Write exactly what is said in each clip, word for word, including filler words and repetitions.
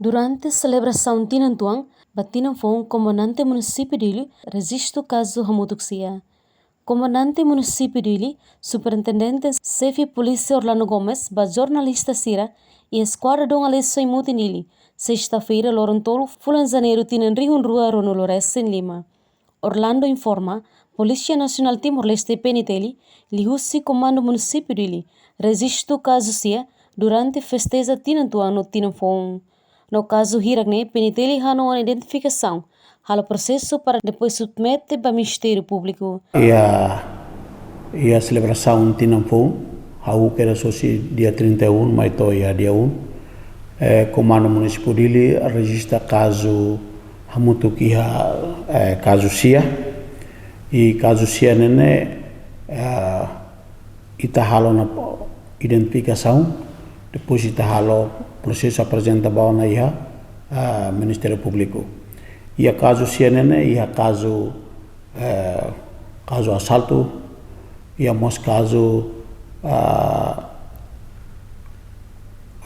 Durante selebrasaun tinan tuan ba tinan foun, Komandante Munisípiu Dili rejistu kazu hamutuk sia. Komandante Munisípiu Dili, Superintendente Xefe Polísia Orlando Gomes ba jornalista sira iha Eskuadra Dom Aleixo Aimutin Dili, sesta-feira, loron tolu, fulan Janeiru, tinan rihun rua ruanulu resin lima. Orlando informa, Polísia Nasionál Timor-Leste, P N T L, liuhusi Komandu Munisípiu Dili rejistu kazu sia durante festeja tinan tuan no tinan foun. No kazu hirak-ne'e, P N T L hanoin identifikasaun, halo prosesu para depois submete ba Ministériu Públiku. Iha, iha selebrasaun tinan foun, hahú kedas hosi dia trinta e um mai to'o iha dia um, eh, Komandu Munisípiu Dili rejista kazu hamutuk iha, eh, kazu sia. I kazu sia ne'e ne'e, eh, ita halo ona identifikasaun, depois ita halo prosesu aprezenta ba ona iha, ah, Ministériu Públiku. Iha kazu sia ne'e ne'e, iha kazu, eh, kazu asaltu, iha mós kazu, ah,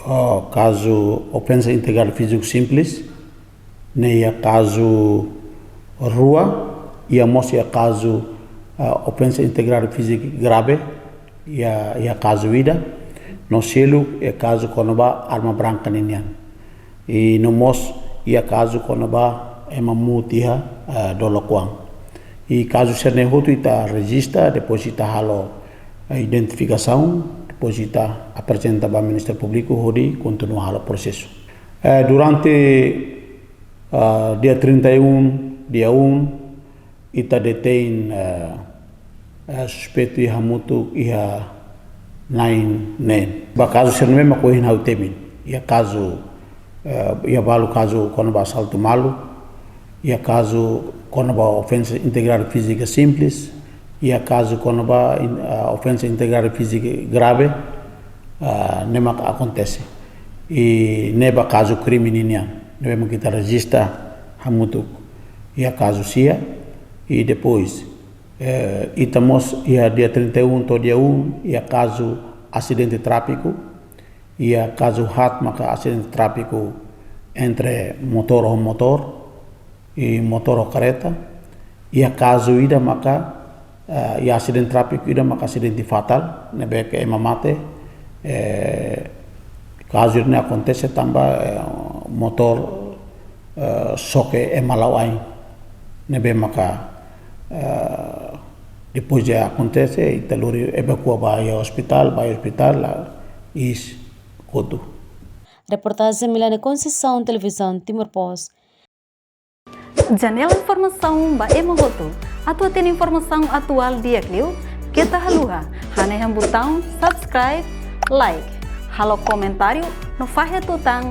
oh, kazu ofensa integridade fíziku simples, ne'e iha kazu rua, iha mós iha kazu, ah, ofensa integridade fíziku grave, iha, iha kazu ida, no seluk iha kazu kona-ba arma branka ninian. I no mós iha kazu kona-ba ema muut iha, ah, Dolakuan. I kazu sira-ne'e hotu ita rejista, depois ita halo, ah, identifikasaun, depois ita aprezenta ba Ministériu Públiku hodi kontinua halo prosesu. Eh, durante, ah, dia trinta e um, dia um, ita detein, eh, eh, suspeitu iha hamutuk iha na'in neen. Ba kazu sira-ne'e mak ohin ha'u temi. Iha kazu, eh, iha balu kazu kona-ba asaltu malu, iha kazu kona-ba ofensa integridade fízika simples, iha kazu kona-ba in-, ah, ofensa integridade fízika grave, ah, ne'e mak akontese. I ne'e ba kazu krime ninian, ne'ebé mak ita rejista hamutuk iha kazu sia, i depois, eh, ita mós iha dia trinta e um to'o dia um, iha kazu asidente tráfiku, iha kazu haat maka asidente tráfiku entre motór ho motór, i motór ho karreta. Iha kazu ida maka, eh, iha asidente tráfiku ida maka asidente fatál, ne'ebé ke ema mate, eh, kazu ne'e akontese tanba, eh, motór, eh, xoke ema la'o ain. Ne'ebé maka, eh, depois de akontese, ita lori evakua ba iha ospitál, ba iha ospitál, la, iis kotu. Reportajen Milane Conceição, Televizaun Timor Post. Janela informasaun ba ema hotu. Atu hatene informasaun atuál di'ak liu, keta haluha hanehan butaun subscribe, like, halo komentáriu, no fahe tutan